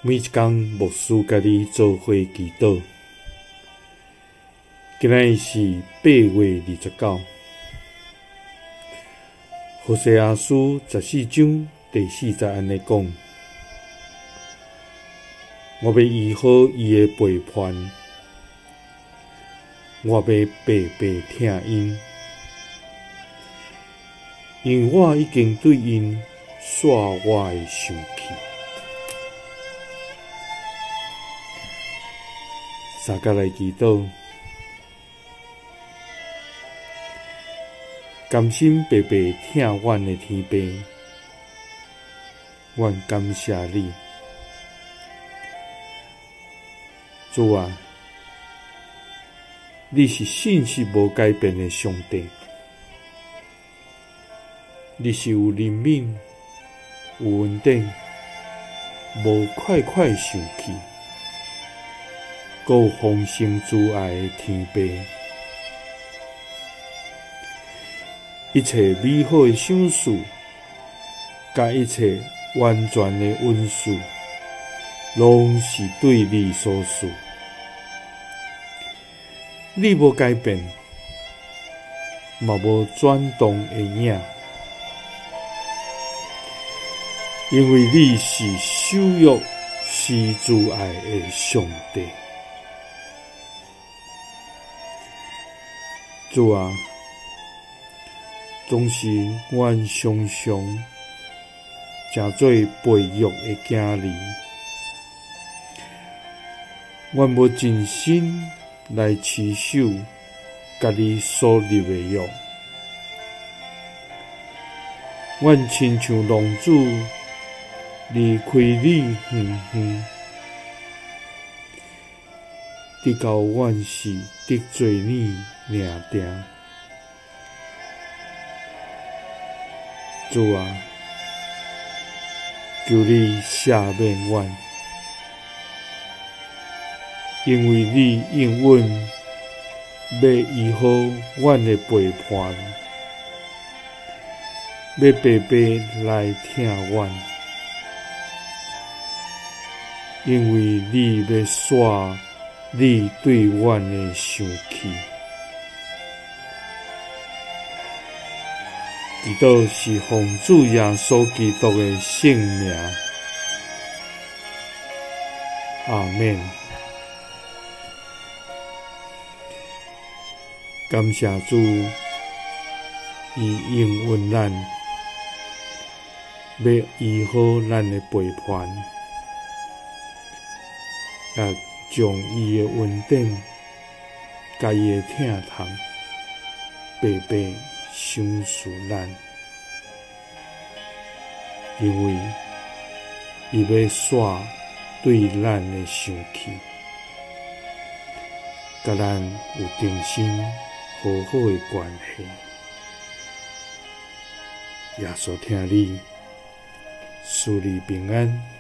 每一工牧師佮你做伙祈禱。今仔日是8月29，何西阿書14章第4節按呢講：我欲醫好伊的背叛，我欲白白疼𪜶，因為我已經對𪜶煞我的生氣。三佮來祈禱，甘心白白疼阮的天父，阮感謝你，主啊，你是信實無改變的上帝，你是有憐憫、有恩典、無快快生氣，閣有豐盛慈愛的天父，一切美好的賞賜，佮一切完全的恩賜，攏是對你所賜。你無改變，嘛無轉動的影，因為你是守約施慈愛的上帝。主啊，總是阮常常成做背約的囝兒，阮無盡心來持守佮你所立的約，阮親像浪子離開你遠遠，直到阮是得罪你爾定。主啊，求你赦免阮，因為你應允欲醫好阮的背叛，欲白白來疼阮，因為你欲煞你對阮的生氣。祈禱是奉主耶穌基督的聖名，阿們。感謝主，伊應允咱，欲醫好咱的背叛，也將伊的恩典、佮伊的疼痛，白白賞賜咱，因為伊欲煞對咱的生氣，佮咱有重新和好的關係。耶穌疼你，賜你平安。